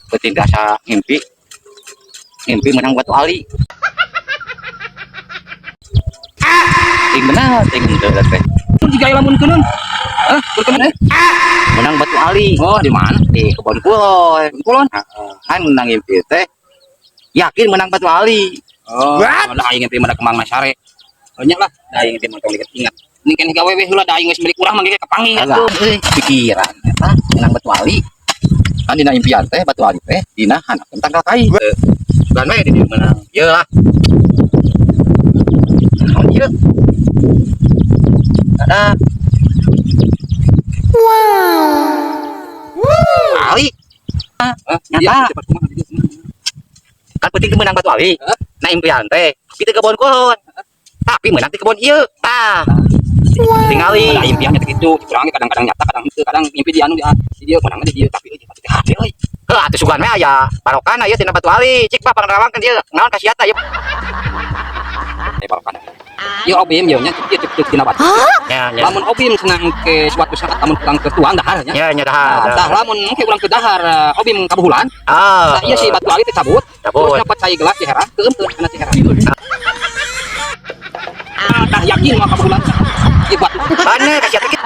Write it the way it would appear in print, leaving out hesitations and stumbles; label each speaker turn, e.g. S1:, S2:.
S1: Penting asa ngimpi. Ngimpi menang batu ali. Ting benar, ting henteu teh.
S2: Jika lamun keunun. Hah, keunun eh?
S1: Menang batu ali.
S2: Oh, di mana?
S1: Di Kebon Kulon.
S2: Kulon.
S1: Heeh. Kan menang ngimpi teh. Yakin menang batu ali.
S2: Oh, da aing ngimpi mah da kembang sare. Banyak lah, da aing ngimpi mah tong ingat. Ini kan gawe we heula, da aing geus milik urang mah ge kapanggih
S1: Alah,
S2: atuh.
S1: euy, pikiran eta menang batu ali. Kan dina impian teh batu ali teh dina handapeun tangkal kai. Bukan we di dieu menang. Ieu lah. Naon ieu? Ada. Wow. Ali,
S2: Hah?
S1: Nyata.
S2: Iya, cepat kumaha di dieu kumaha.
S1: Kan penting teu menang batu ali.
S2: Hah?
S1: Nah, impian teh di kebon kulon. Tapi menang di kebon ieu. Tah. Tingali.
S2: Da impiannya teh kitu, urang ge kadang-kadang nyata, kadang henteu, kadang mimpi di anu di dieu menang di dieu, tapi euy pasti teh hade euy.
S1: Heuh, atuh sugan we aya barokana ieu tina batu ali. Cik pa pangrawangkeun ieu. Naon kasiatna ieu?
S2: Eh, barokana. Ieu obim ieu nya, ieu cek cek tina batu.
S1: Nya.
S2: Lamun obim senang ke suatu saat lamun urang ke tuang dahar nya.
S1: Nya dahar.
S2: Nah, tah lamun engke urang ke dahar obim kabuhulan,
S1: Ah.
S2: tah ieu si batu ali teh cabut,
S1: Cabut.
S2: terus dapat cai gelas diherang, keueumkeun kana si herang. Ah, tah yakin mah kabuhulan. Ieu batu.
S1: Bener kasiatna.